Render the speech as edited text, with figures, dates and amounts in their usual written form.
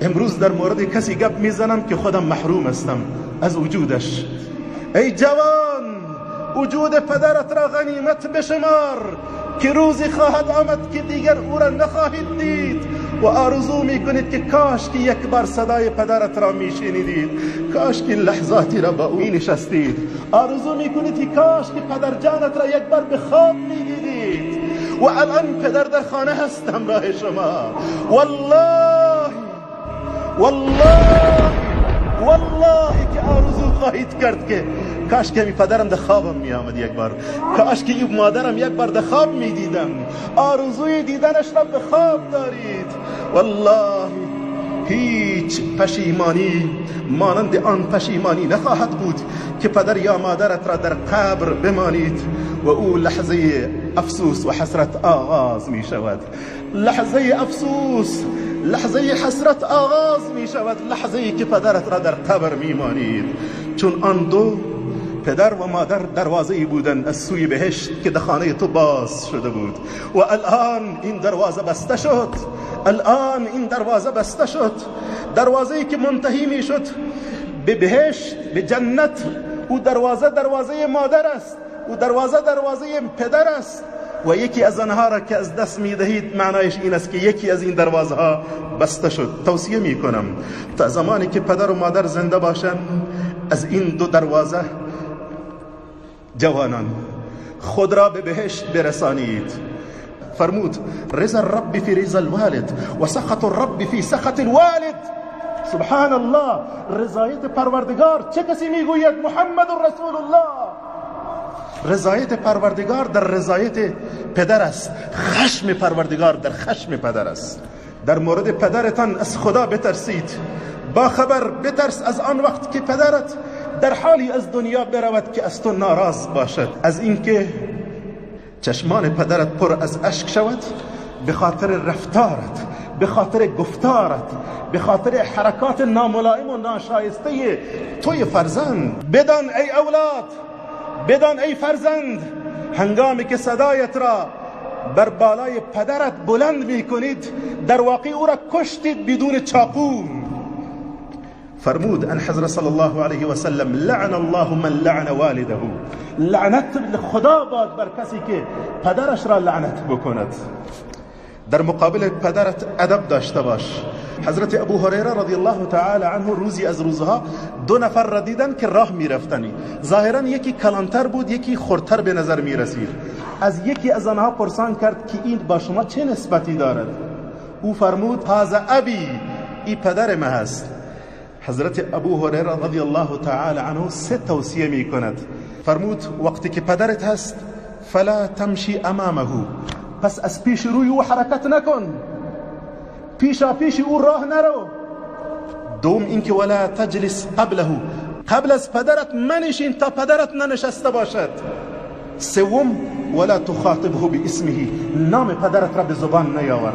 امروز در مورد کسی گپ میزنم که خودم محروم هستم از وجودش. ای جوان، وجود پدرت را غنیمت بشمار که روزی خواهد آمد که دیگر او را نخواهید دید و آرزو میکنید که کاش که یک بار صدای پدرت را میشنیدید، کاش که لحظاتی را با او نشستید. آرزو میکنید که کاش که پدر جانت را یک بار به خواب میدیدید و الان پدر در خانه هست همراه شما. والله والله والله که آرزو خواهید کرد که کاش که پدرم در خوابم می آمد یک بار، کاش که مادرم یک بار در خواب می دیدم. آرزوی دیدنش را به خواب دارید. والله هیچ پشیمانی مانند آن پشیمانی نخواهد بود که پدر یا مادرت را در قبر بمانید و او لحظه افسوس و حسرت آغاز می شود. لحظه افسوس، لحظه حسرت آغاز می شود، لحظه که پدرت را در قبر می مانید. چون آن دو پدر و مادر دروازه‌ای بودند از سوی بهشت که در خانه تو باز شده بود و الان این دروازه بسته شد. الان این دروازه بسته شد، دروازه‌ای که منتهی می شد به بهشت، به جنت. او دروازه دروازه مادر است، او دروازه دروازه پدر است و یکی از آنها را که از دست می دهید معنایش این است که یکی از این دروازه ها بسته شد. توصیه می کنم تا زمانی که پدر و مادر زنده باشند از این دو دروازه جوانان خود را به بهشت برسانید. فرمود رضا الرب فی رضا الوالد و سخط الرب فی سخط الوالد. سبحان الله، رضایت پروردگار چه کسی میگوید؟ محمد رسول الله. رضایت پروردگار در رضایت پدر است، خشم پروردگار در خشم پدر است. در مورد پدرتان از خدا بترسید. با خبر بترس از آن وقت که پدرت در حالی از دنیا برود که از تو ناراض باشد، از اینکه چشمان پدرت پر از اشک شود به خاطر رفتارت، به خاطر گفتارت، به خاطر حرکات ناملائم و ناشایسته توی فرزند. بدان ای اولاد، بدان ای فرزند، هنگامی که صدایت را بر بالای پدرت بلند میکنید در واقع او را کشتید بدون چاقو. فرمود ان حضرت صلی الله علیه و سلم لعن الله من لعن والده. لعنت خدا باد بر کسی که پدرش را لعنت بکند. در مقابل پدرت ادب داشته باش. حضرت ابو هریره رضی الله تعالی عنه روزی از روزها دو نفر را دیدن که راه میرفتنی. ظاهرا یکی کلانتر بود، یکی خردتر به نظر میرسید. از یکی از آنها پرسان کرد که این با شما چه نسبتی دارد؟ او فرمود هذا ابی، ای پدر من هست. حضرت ابو هریره رضی الله تعالی عنه سه توصیه می کند. فرمود وقتی که پدرت هست فلا تمشی امامه، پس از پیش روی او حرکت نکن، پیشا پیش او راه نرو. دوم اینکه ولا تجلس قبله، قبل از پدرت منشین تا پدرت ننشسته باشد. سوم ولا تخاطبه باسمه، نام پدرت را به زبان نیاور.